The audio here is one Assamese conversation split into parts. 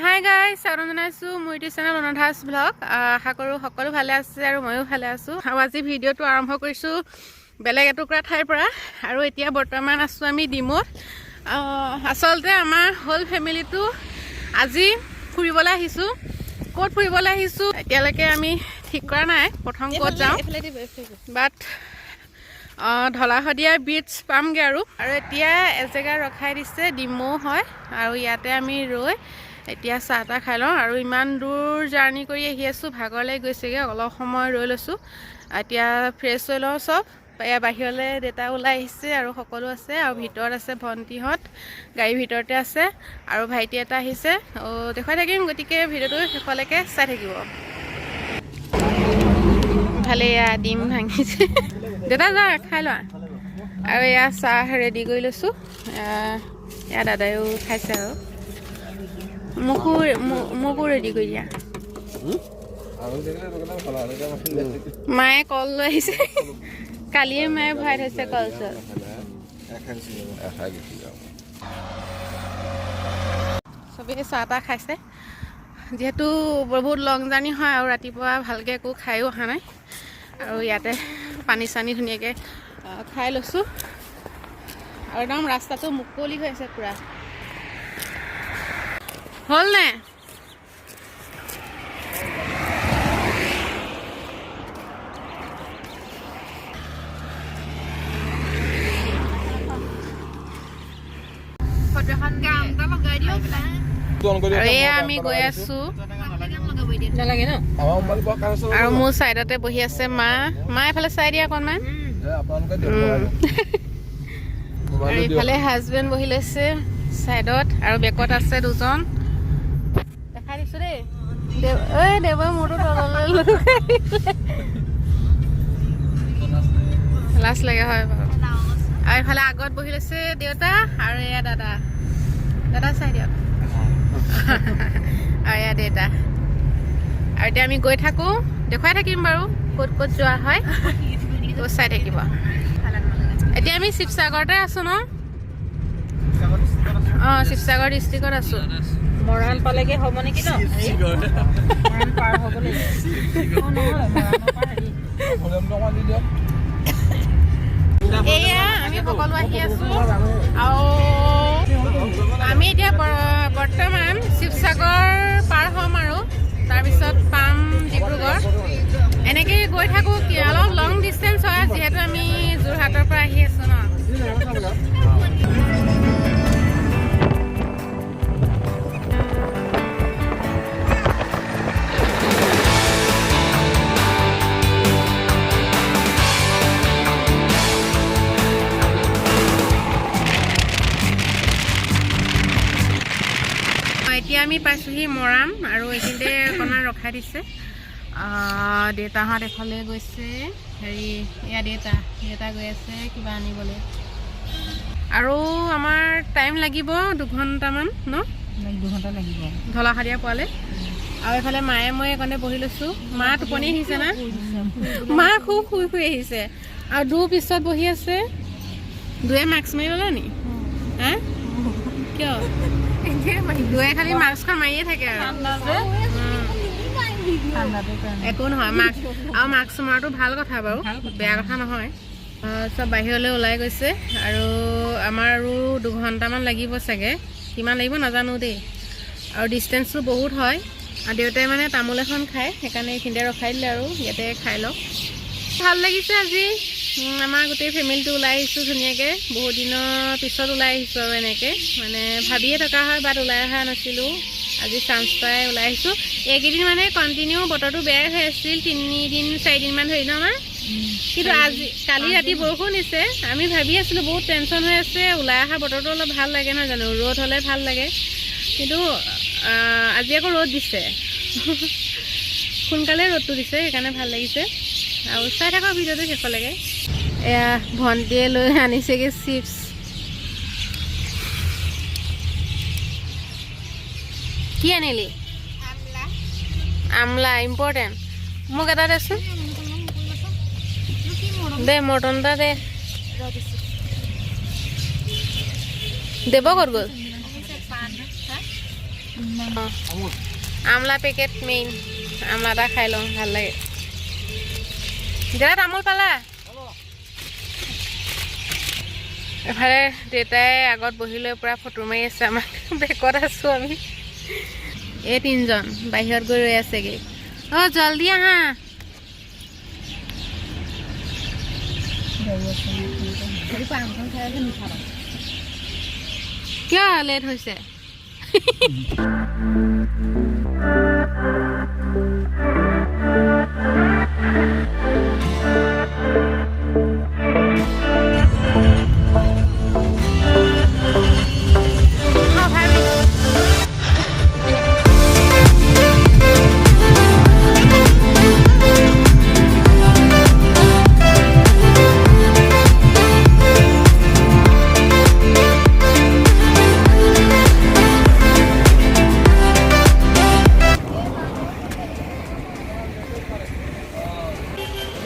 হাই গাইজ, স্বাগতম জনাইছোঁ মোৰ ইউটিউব চেনেল অনুৰাধাছ ব্লগ। আশা কৰোঁ সকলো ভালে আছে আৰু ময়ো ভালে আছোঁ। আৰু আজি ভিডিঅ'টো আৰম্ভ কৰিছোঁ বেলেগ এটুকুৰা ঠাইৰ পৰা। আৰু এতিয়া বৰ্তমান আছোঁ আমি ডিমৌত। আচলতে আমাৰ হোল ফেমিলিটো আজি ফুৰিবলৈ আহিছোঁ। ক'ত ফুৰিবলৈ আহিছোঁ এতিয়ালৈকে আমি ঠিক কৰা নাই, প্ৰথম ক'ত যাওঁ, বাট ঢলা শদিয়া বিচ পামগৈ। আৰু আৰু এতিয়া এজেগা ৰখাই দিছে, ডিমৌ হয়। আৰু ইয়াতে আমি ৰৈ এতিয়া চাহ তাহ খাই লওঁ। আৰু ইমান দূৰ জাৰ্ণি কৰি আহি আছোঁ, ভাগৰ লাগি গৈছেগৈ, অলপ সময় ৰৈ লৈছোঁ। এতিয়া ফ্ৰেছ হৈ লওঁ চব। এয়া বাহিৰলৈ দেউতা ওলাই আহিছে আৰু সকলো আছে। আৰু ভিতৰত আছে ভণ্টিহঁত, গাড়ীৰ ভিতৰতে আছে আৰু ভাইটি এটা আহিছে। দেখুৱাই থাকিম, গতিকে ভিডিঅ'টো শেষলৈকে চাই থাকিব। ইফালে এয়া ডিম ভাঙিছে দেউতা, যা খাই লোৱা। আৰু এয়া চাহ ৰেডি কৰি লৈছোঁ। এয়া দাদায়ো খাইছে আৰু মোকো ৰেডি কৰি দিয়া। মায়ে কল লৈ আহিছে, কালিয়ে মায়ে ভৰাই থৈছে কল চল। চবেই চাহ তাহ খাইছে, যিহেতু বহুত লং জাৰ্ণি হয় আৰু ৰাতিপুৱা ভালকৈ একো খায়ো অহা নাই। আৰু ইয়াতে পানী চানী ধুনীয়াকৈ খাই লৈছোঁ। আৰু একদম ৰাস্তাটো মুকলি হৈ আছে পূৰা। হ'ল নে? আৰু এয়া আমি গৈ আছো আৰু মোৰ চাইডতে বহি আছে মা। মা, এইফালে চাই দিয়া অকণমান। আৰু ইফালে হাজবেণ্ড বহি লৈছে চাইডত আৰু বেকত আছে দুজন, দেখাই দিছো দেই। ঐ দেৱই মূৰটো তললৈ লৈ আহিলে। লাজ লাগে হয় বাৰু। আৰু এইফালে আগত বহি লৈছে দেউতা আৰু এয়া দাদা। দাদা, চাই দিয়ক। আৰু এয়া দেউতা। আৰু এতিয়া আমি গৈ থাকোঁ, দেখুৱাই থাকিম বাৰু ক'ত ক'ত যোৱা হয়, তো চাই থাকিব। এতিয়া আমি শিৱসাগৰতে আছোঁ ন? অঁ, শিৱসাগৰ ডিষ্ট্ৰিক্টত আছোঁ। মৰাণ পালেগে হ'ব নেকি ন? মৰাণ পাৰ হ'ব লাগিব। অ, নহয়, মৰাণৰ পৰা হেৰি। এয়া আমি সকলো আহি আছোঁ আৰু আমি এতিয়া বৰ্তমান শিৱসাগৰ পাৰ হ'ম আৰু তাৰপিছত পাম ডিব্ৰুগড়। এনেকেই গৈ থাকোঁ। কি অলপ লং ডিষ্টেঞ্চ হয়, যিহেতু আমি যোৰহাটৰ পৰা আহি আছোঁ ন। এতিয়া আমি পাইছোঁহি মৰাণ আৰু এইখিনিতে অকণমান ৰখাই দিছে। দেউতাহঁত এফালে গৈছে। হেৰি, এয়া দেউতা, দেউতা গৈ আছে কিবা আনিবলৈ। আৰু আমাৰ টাইম লাগিব 2 ঘণ্টামান ন? 2 ঘণ্টা লাগিব। ঢলা শদিয়া পোৱালে। আৰু এইফালে মায়ে মই এইকণতে বহি লৈছোঁ। মা টোপনি আহিছে না? মা খুব শুই শুই আহিছে। আৰু দু পিছত বহি আছে। দুয়ে মাস্ক মাৰি ল'লে নি? হা, কিয় দুয়ে খালি মাস্কখন মাৰিয়ে থাকে আৰু? ঠাণ্ডা যে, ঠাণ্ডাটোৰ কাৰণে। একো নহয়, মাস্ক আৰু মাস্ক মৰাটো ভাল কথা বাৰু, বেয়া কথা নহয়। চব বাহিৰলৈ ওলাই গৈছে আৰু আমাৰ আৰু 2 ঘণ্টামান লাগিব চাগে, কিমান লাগিব নাজানো দেই। আৰু ডিষ্টেঞ্চটো বহুত হয়। আৰু দেউতাই মানে তামোল এখন খায়, সেইকাৰণে এইখিনিতে ৰখাই দিলে আৰু ইয়াতে খাই লওক। ভাল লাগিছে আজি। আমাৰ গোটেই ফেমিলিটো ওলাই আহিছোঁ ধুনীয়াকৈ। বহুত দিনৰ পিছত ওলাই আহিছোঁ আৰু এনেকৈ মানে ভাবিয়ে থকা হয়, বাট ওলাই অহা নাছিলোঁ। আজি চান্স পাই ওলাই আহিছোঁ। এইকেইদিন মানে কণ্টিনিউ বতৰটো বেয়াই হৈ আছিল, 3 দিন 4 দিনমান ধৰি ন আমাৰ। কিন্তু আজি কালি ৰাতি বৰষুণ দিছে। আমি ভাবি আছিলোঁ, বহুত টেনশ্যন হৈ আছে। ওলাই অহা বতৰটো অলপ ভাল লাগে নহয় জানো? ৰ'দ হ'লে ভাল লাগে, কিন্তু আজি আকৌ ৰ'দ দিছে, সোনকালে ৰ'দটো দিছে, সেইকাৰণে ভাল লাগিছে। আৰু চাই থাকক ভিডিঅ'টো শেষলৈকে। এয়া ভণ্টিয়ে লৈ আনিছেগৈ চিপছ। কি আনিলি? আমলা ইম্পৰ্টেণ্ট। মোক এটা দেচোন দে, মটন এটা দে। দেৱ ক'ত গ'ল? আমলা পেকেট মেইন, আমলা এটা খাই লওঁ, ভাল লাগে। দেউতা তামোল পালা? এফালে দেউতাই আগত বহি লৈ পূৰা ফটো মাৰি আছে আমাক, বেকত আছোঁ আমি। এই তিনিজন বাহিৰত গৈ ৰৈ আছেগৈ। অ' জল্দি আহা। কিয় লেট হৈছে? অ' ভাবি।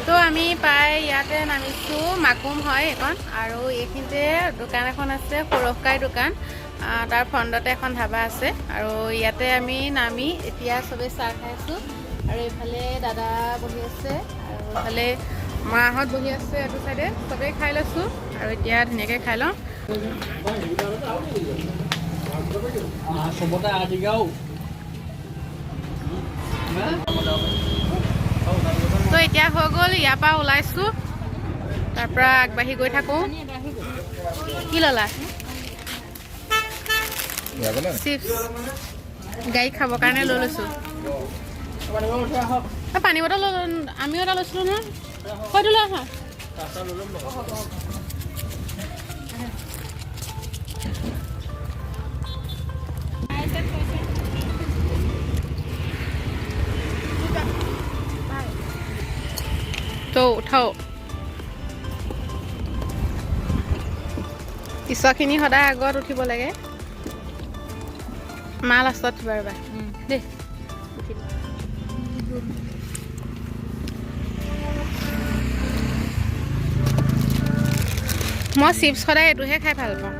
তো আমি প্ৰায় ইয়াতে নামিছোঁ, মাকুম হয় এইখন। আৰু এইখিনিতে দোকান এখন আছে, সৌৰভকাইৰ দোকান। তাৰ ফ্ৰণ্টতে এখন ধাবা আছে। আৰু ইয়াতে আমি নামি এতিয়া চবেই চাহ খাইছোঁ। আৰু এইফালে দাদা বহি আছে আৰু এইফালে মাহঁত বহি আছে। এইটো চাইডে চবেই খাই লৈছোঁ আৰু এতিয়া ধুনীয়াকৈ খাই লওঁ। চবতে আদিগাও। তো এতিয়া হৈ গ'ল, ইয়াৰ পৰা ওলাইছোঁ, তাৰ পৰা আগবাঢ়ি গৈ থাকোঁ। কি ল'লা? চিপছ গাড়ীত খাবৰ কাৰণে লৈ লৈছোঁ। অ, পানী বটল আমিও এটা লৈছিলোঁ নহয়, হয়তো লৈ আহা। তো উঠাও, পিছৰখিনি সদায় আগত উঠিব লাগে। মা লাষ্টত উঠিবা, ৰ'বা দেই। মই চিপছ সদায় এইটোহে খাই ভাল পাওঁ।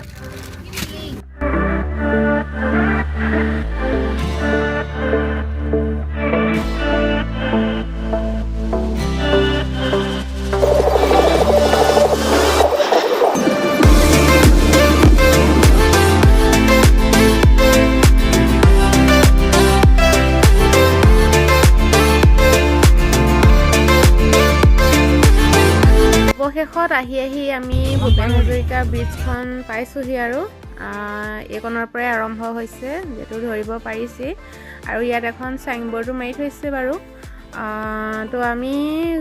অৱশেষত আহি আহি আমি ভূপেন হাজৰিকা ব্ৰিজখন পাইছোঁহি। আৰু এইকণৰ পৰাই আৰম্ভ হৈছে, যিহেতু ধৰিব পাৰিছেই। আৰু ইয়াত এখন চাইনবৰ্ডো মাৰি থৈছে বাৰু। তো আমি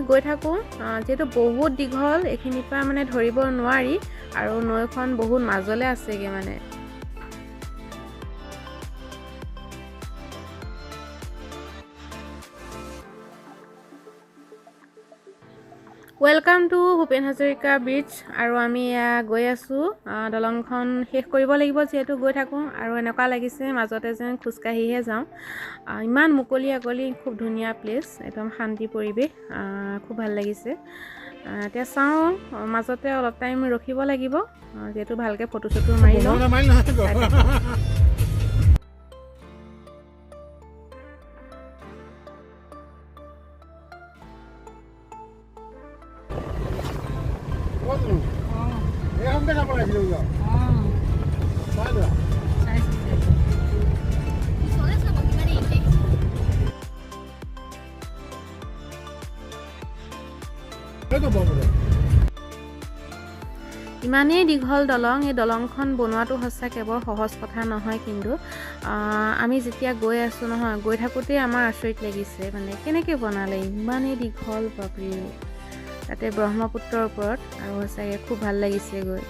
গৈ থাকোঁ। যিহেতু বহুত দীঘল, এইখিনিৰ পৰা মানে ধৰিব নোৱাৰি আৰু নৈখন বহুত মাজলৈ আছেগৈ মানে। Welcome to Bhupen Hazarika bridge. আৰু আমি এয়া গৈ আছোঁ। দলংখন শেষ কৰিব লাগিব যিহেতু গৈ থাকোঁ। আৰু এনেকুৱা লাগিছে মাজতে যেন খোজকাঢ়িহে যাওঁ। ইমান মুকলি আকলি, খুব ধুনীয়া প্লেচ, একদম শান্তি পৰিৱেশ, খুব ভাল লাগিছে। এতিয়া চাওঁ, মাজতে অলপ টাইম ৰখিব লাগিব, যিহেতু ভালকৈ ফটো চটো মাৰি লওঁ। ইমানেই দীঘল দলং, এই দলংখন বনোৱাটো সঁচাকৈ বৰ সহজ কথা নহয়। কিন্তু আমি যেতিয়া গৈ আছোঁ নহয়, গৈ থাকোঁতেই আমাৰ আচৰিত লাগিছে, মানে কেনেকৈ বনালে ইমানেই দীঘল, বাপৰে, তাতে ব্ৰহ্মপুত্ৰৰ ওপৰত। আৰু সঁচাকৈ খুব ভাল লাগিছে গৈ।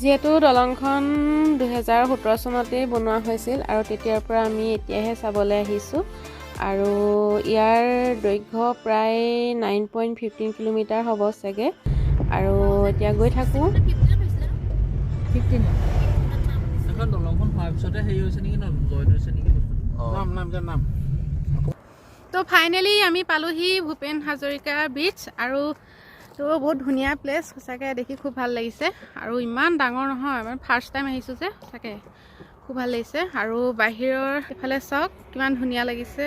যিহেতু দলংখন 2017 চনতেই বনোৱা হৈছিল আৰু তেতিয়াৰ পৰা আমি এতিয়াহে চাবলৈ আহিছোঁ। আৰু ইয়াৰ দৈৰ্ঘ্য প্ৰায় 9.15 কিলোমিটাৰ হ'ব চাগে। আৰু এতিয়া গৈ থাকোঁ। এখন দলংখন হোৱাৰ পিছতে হেৰি হৈছে নেকি ন, জইন হৈছে নেকি বস্তুটো? তো ফাইনেলি আমি পালোহি ভূপেন হাজৰিকা ব্ৰিজ। আৰু তো বহুত ধুনীয়া প্লেচ, সঁচাকৈ দেখি খুব ভাল লাগিছে। আৰু ইমান ডাঙৰ নহয়, মানে ফাৰ্ষ্ট টাইম আহিছোঁ যে, সঁচাকৈ খুব ভাল লাগিছে। আৰু বাহিৰৰ এইফালে চাওক কিমান ধুনীয়া লাগিছে।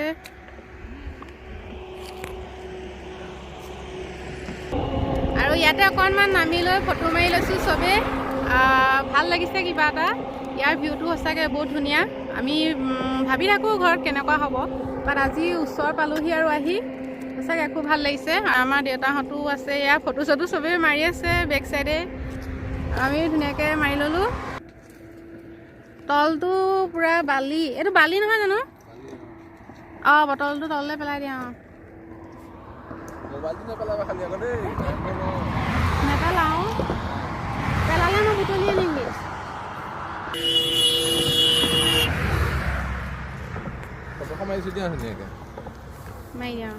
আৰু ইয়াতে অকণমান নামি লৈ ফটো মাৰি লৈছোঁ চবেই। ভাল লাগিছে কিবা এটা। ইয়াৰ ভিউটো সঁচাকৈ বহুত ধুনীয়া। আমি ভাবি থাকোঁ ঘৰত কেনেকুৱা হ'ব, বাট আজি ওচৰ পালোহি আৰু আহি সঁচাকৈ খুব ভাল লাগিছে। আৰু আমাৰ দেউতাহঁতো আছে ইয়াৰ, ফটো চটো চবেই মাৰি আছে বেক চাইডে, আমি ধুনীয়াকৈ মাৰি ল'লোঁ। তলটো পূৰা বালি, এইটো বালি নহয় জানো? অঁ, বটলটো তললৈ পেলাই দিয়া। অঁ, নেপেলাওঁ, পেলালে মই বুটলি আনিমগৈ। মাৰি দিয়া।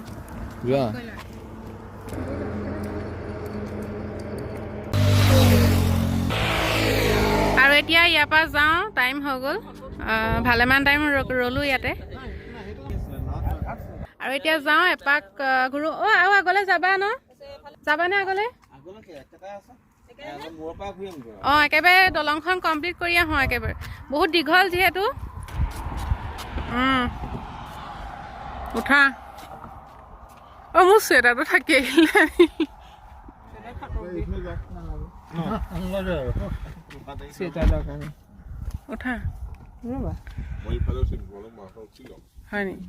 আৰু এতিয়া ইয়াৰ পৰা যাওঁ, টাইম হৈ গ'ল, ভালেমান টাইম ৰ'লোঁ ইয়াতে। আৰু এতিয়া যাওঁ এপাক ঘূৰোঁ। অ' আৰু আগলৈ যাবা ন? যাবানে আগলৈ? অঁ, একেবাৰে দলংখন কমপ্লিট কৰি আহোঁ একেবাৰে, বহুত দীঘল যিহেতু। উঠা। অ' মোৰ চুৱেটাৰটো থাকি আহিলে। উঠা। হয় নেকি?